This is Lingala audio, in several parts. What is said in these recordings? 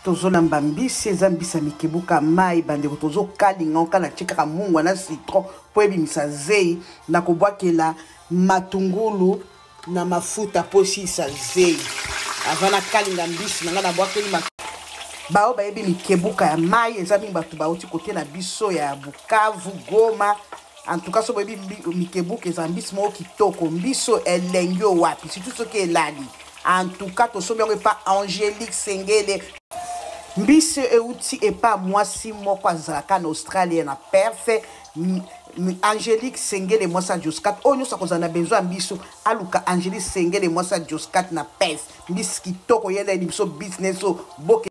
Tozolamba mbisi, eza mbisi ya mikebuka mai bandeko, tozokalinga ngo kaka natie kaka mungwa na citron mpo ebimisa zei. Nakobwakela matungulu na mafuta mpo esilisa zei avant nakalinga mbisi na ngai. Nabwakeli bao bayebi mikebuka ya mai eza mingi, bato bauti kote na biso ya Bukavu, Goma. En tout cas, so boyebi mikebuka eza mbisi moko kitoko, mbiso elengi oyo wapi, surtout soki elali. En tout cas, tosombi yango epa Angélique Sengele. Mbisi euti epa mwasi moko azalaka na Australie na Perth, Angélique Sengele mwasi ya Joscat. Oyo nyonso akozala na besoin ya mbiso aluka Angélique Sengele mwasi ya Joscat na Perth. Mbisi kitoko ye nde biso business oyo boke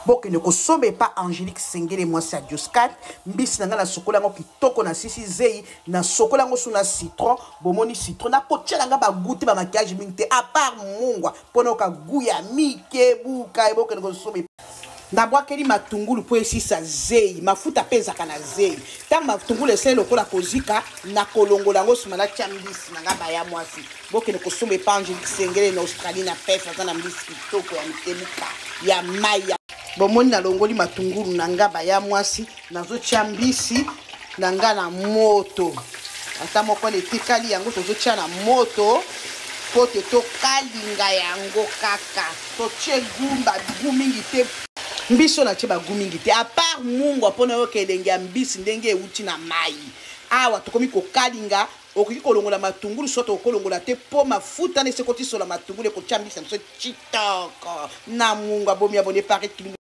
bokende kosomba epa Angélique Sengele mwasi ya Joscat. Mbisi na ngai nasokola yango kitoko na sisi zei, nasokola yango su na citron. Bomoni citron nakotia na ngai bagout te, bamaquillage mingi te, à part mungwa mpo na oka gout ya mikebuka. Ebokende kosomba. Nabwakeli matungulu mpo esisa zei, mafuta mpe ezalaka na zei. Ntango matungulu esali lokola kozika, nakolongola yango nsima natya mbisi na ngai. Baya mwasi, bokende kosomba epa Angélique Sengele na Australie na Perth, aza na mbisi kitoko ya mikebuka ya mai ya. Bomoni nalongoli matungulu na nga baya mwasi, nazotia mbisi na nga na moto, ata moko na etikali yango tozotia na moto mpo te tokalinga yango kaka, totie gumba gu mingi te. Mbisi oyo natie bagu mingi te, à part mungwa mpo nayoka elengi ya mbisi ndenge euti na mai. Awa tokomi kokalinga, okoki kolongola matungulu soki okolongola te mpo mafuta na esi ekotisola matungulu, ekotia mbisi na biso kitoko na mungwa. Bomi abone pare kilungu.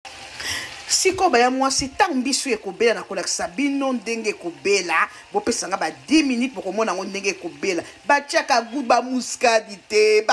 Sikoyo baya mwasi, ntango mbisi oyo ekobela nakolakisa bino ndenge ekobela. Bopesa nga ba 10 minutes, bokomona yango ndenge ekobela. Batiaka gout bamuskadi te,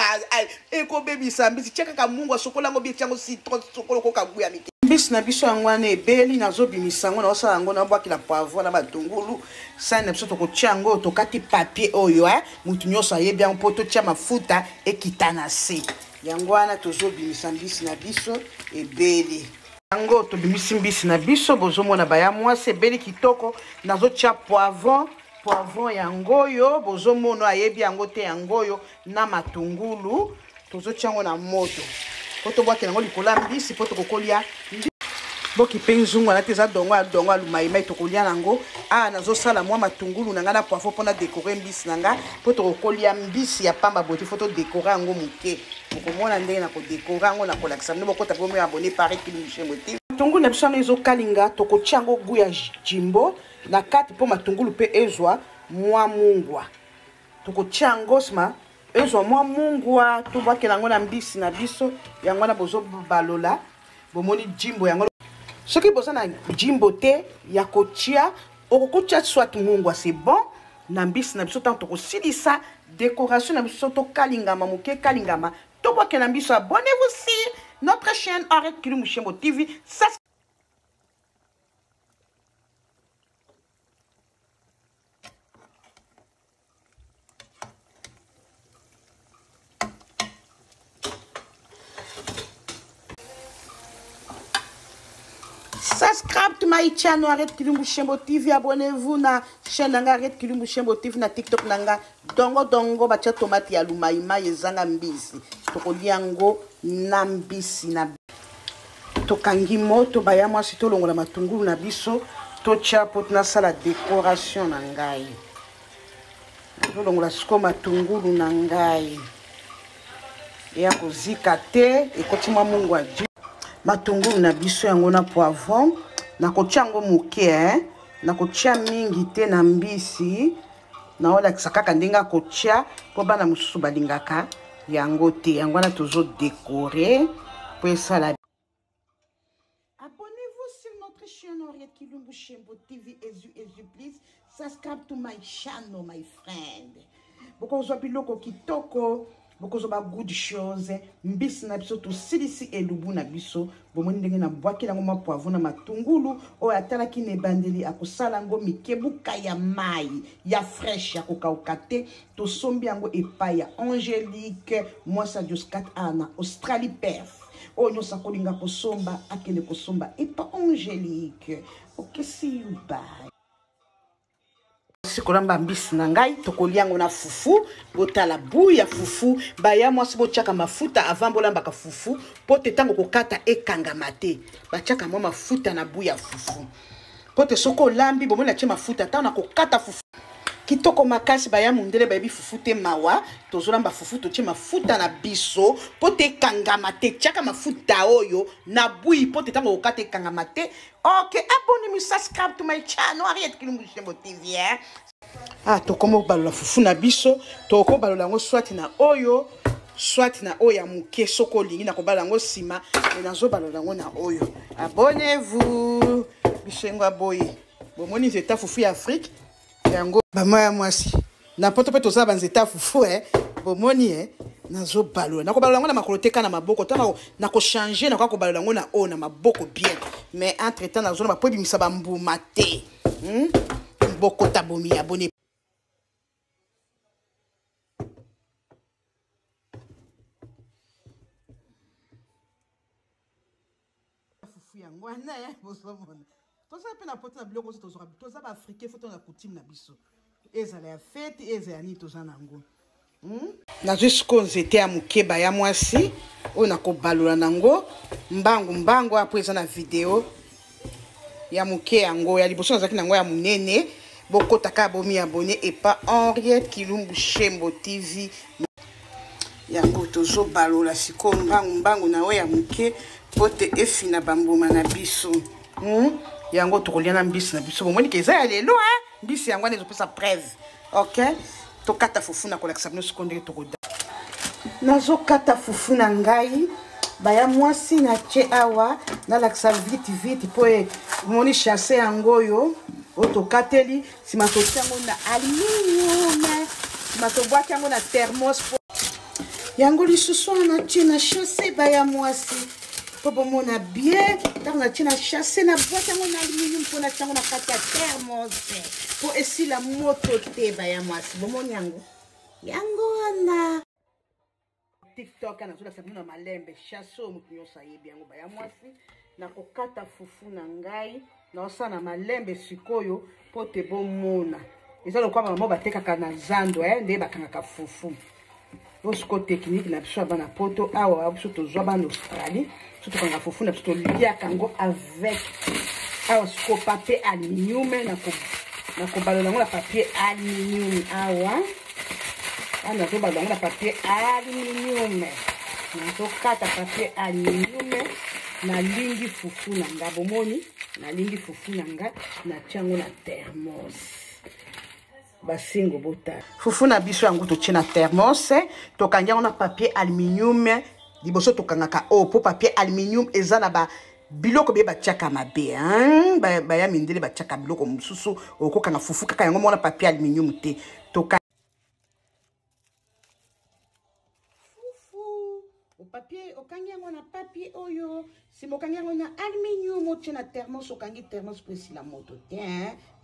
ekobebisa mbisi. Tia kaka mungwa, sokola yango bien, tia yango citron, sokola okoka gout ya mike. Mbisi na biso yango wana ebeli, nazobimisa yango, nazosala yango, nabwakela poivron na matungulu. Sani na biso tokotia yango, tokati papier oyo motu nyonso ayebi yango, mpo totia mafuta ekita na se. Yango wana tozobimisa mbisi na biso ebeli. Yango tobimisi mbisi na biso, bozomona baya mwasi ebeli kitoko. Nazotia poivron, poivron yango oyo bozomona ayebi yango te, yango oyo na matungulu tozotia yango na moto mpo tobwakela yango likolo ya mbisi mpo tokokolia. Boki mpe nzungu wana te, eza dongo ya dongo ya lumaimai, tokolia yango. Awa nazosala mwa matungulu na ngai na poivron mpo na dekore mbisi na ngai, mpo tokokolia mbisi ya pamba boye te, fo todekore yango moke. Bokomona ndenge na kodekore yango, na kolakisa bino. Bokota mpe bomi abone pare kilushembo te. Matungulu na biso wana ezokalinga, tokotia yango gout ya jimbo na kati mpo matungulu mpe ezwa mwa mungwa. Tokotia yango nsima ezwa mwa mungwa, tobwakela yango na mbisi na biso. Yango wana bozobalola, bomoni jimbo yango. Soki boza na jimbo te ya kotia, okokotia soit mungwa, c'est bon na mbisi na biso. Ntango tokosilisa décoration na biso, tokalingama moke, kalingama, tobwakela na biso. Abonnez-vous sur notre chaîne Henriette Kilumbu Shembo TV. Subscribe to my channel Henriette Kilumbu Shembo TV. Abonnez-vous na chaîne nanga Henriette Kilumbu Shembo TV na TikTok nanga. Dongo dongo batia tomate ya lumaimai ezanga mbisi. Tokolia yango na mbisi na tokangi moto baya mwasi, tolongola matungulu na biso totia po nasala décoration na ngai. Tolongola sikoyo matungulu na ngai eya kozika te, ekoti mwa mungwa ji. Matungulu na biso yango na poivron nakotia yango moke, nakotia mingi te na mbisi. Naolakisa kaka ndenge akotia mpo bana mosusu balingaka yango te. Yango wana tozodekore mpo esala. Abonnez-vous sur notre chaîne Henriette Kilumbu Shembo TV. Ezu Ezu, please subscribe to my channel, my friend. Bokozwa biloko kitoko, bokozwa ba good chose. Mbisi na biso tosilisi elubu na biso, bomoni ndenge nabwakeli yango mwa poivron na matungulu. Oyo atalaki na ebandeli akosala yango mikebuka ya mai ya fresh ya kokauka te. Tosombi yango epai ya Angélique mwasi ya Joscat a na Australie Perth. Oyo nyonso akolinga kosomba akende kosomba epa Angélique. Ok, see you, bye. Nasi kolamba mbisi na ngai, tokolia yango na fufu. Botala bu ya fufu, baya mwasi botiaka mafuta avant bolambaka fufu po te ntango kokata ekangama te. Batiaka mwa mafuta na bu ya fufu po te soki olambi bomoni atie mafuta ntango na kokata fufu kitoko makasi. Baya mundele bayebi fufu te, mawa. Tozolamba fufu, totie mafuta na biso po te ekangama te. Tiaka mafuta oyo na bui po te ntango kokata ekangama te. Ok, abonnez-vous, subscribe to my channel, Henriette Kilumbu Shembo TV. Eh? Ah, tokomo balola fufu na biso, toko balola yango soit na oyo, soit na oyo ya moke. Soki olingi na kobala yango nsima, me nazobalola yango na oyo. Abonnez-vous, bisengo ya boye. Bomoni nzeta fufu ya Afrique yango, bama ya mwasi na poto mpe toza banzete ya fufu eh. Bomoni eh? Nazobalola, nakobalola yango na makolo te, ka na maboko. Ntango nakochange, nakoka kobalola yango na oyo na maboko bien, mais entre temps nazona bapo ebimisa bambuma te. Bokota, bomi abone. Fufu yango wana bozomona, toza mpe na poto na biloko nyonso tozwaka. Toza baafricain, fo tona coutume na biso, ezala ya fete, ezala ya nini, toza na yango. Nazwi sikoyo nzete ya mokeba ya mwasi oyo nakobalola nango mbangu mbangu apo eza na video ya moke. Yango ya liboso nazalaki nango ya monene. Bokota kaka, bomi abone epa Henriette Kilumbu Shembo TV. Yango tozobalola sikoyo mbangu mbangu na oyo ya moke po te efina bambuma na biso. Yango tokolia na mbisi na biso. Bomoni ke eza ya lelo, mbisi yango wana ezopesa preuve. Ok, tokata fufu na kolakisa bino sikoyo ndenge tokoda. Nazokata fufu na ngai, baya mwasi, na tie awa, nalakisa vite vite mpo omoni chasse yango oyo oyo tokateli. Nsima totia yango na aluminium, nsima tobwaki yango na thermos. Po yango lisusu wana tie na chasse, baya mwasi, mpo bomona bien. Ntango natie na chasse, nabwaki yango na aluminium mpo natia yango na kati ya thermos mpo esila moto te. Baya mwasi, bomoni yango, yango wana. TikTok nazolakisa bino na malembe chasse oyo, moto nyonso ayebi yango. Baya mwasi, nakokata fufu na ngai, naosala na malembe sikoyo mpo te bomona. Eza lokola bamama batekaka na zando, nde bakangaka fufu. Oyo sikoyo technique na biso ya bana poto awa. Biso tozwa bana Australie, so tokanga fufu na biso, toliaka yango avec awa sikoyo papier aluminium. Nakobalola yango na papier aluminium awa. Awa nazobalola yango na papier aluminium, nazokata papier aluminium. Nalingi fufu na nga, bomoni, nalingi fufu na nga, natia yango na thermos. Basingo, botala fufu na biso yango, totie na thermos, tokangi yango na papier aluminium. Liboso tokangaka oyo mpo papier aluminium eza na ba biloko bie batiaka mabe. Baya mindele batiaka biloko mosusu, okokanga fufu kaka yango mona papier aluminium te. Toka fufu papier, okangi yango na papier oyo, nsima okangi yango na aluminium, otie na thermos, okangi thermos mpo esila moto te.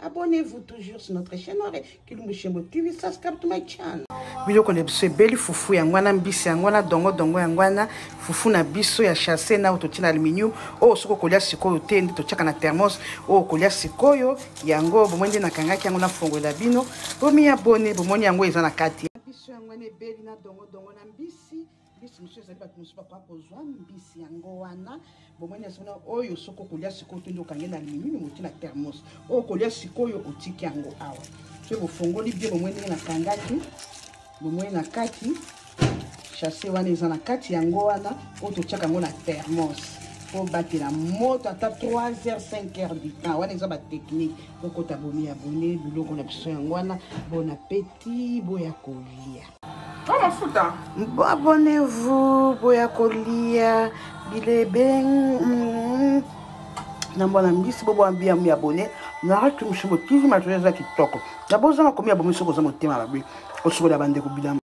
Abonnez-vous toujours sur notre chaîne Kilumbu Shembo TV, subscribe to my channel. Biloko na biso ebeli, fufu yango wana, mbisi yango wana, dongo dongo yango wana, fufu na biso ya chasse na oyo totie na aluminium. Oyo soki okolia sikoyo te, nde totiaka na thermos. Oyo okolia sikoyo yango, bomoni nde nakangaki yango, nafongolela bino, bomi abone. Bomoni yango eza na kati biso, yango wana ebeli na dongo dongo na mbisi. Mbisi mosusu ezali, bato mosusu bakoka kozwa mbisi yango wana. Bomoni asona oyo, soki okolia sikoyo to nde okangi na aluminium, otie na thermos. Oyo okolia sikoyo, otiki yango awa. Soki bofongoli bien, bomoni ndenge nakangaki, bomoni na kati chasse wana eza na kati. Yango wana oyo totiaka yango na thermos mpo batela moto ata 3 heures, 5 heures du temps. Wana eza batechnique. Bokota, bomi abone. Biloko na biso yango wana. Bon appétit, boya kolia. Oh, mafuta. Abonnez-vous, boya kolia bilebe na mwana mbisi. Bobo bia mi abonné na Raki Mushimbo TV. Matoi eza kitoko na bozanga komi abonné. Soki oza motema mabe, osokola bandeko bilamba.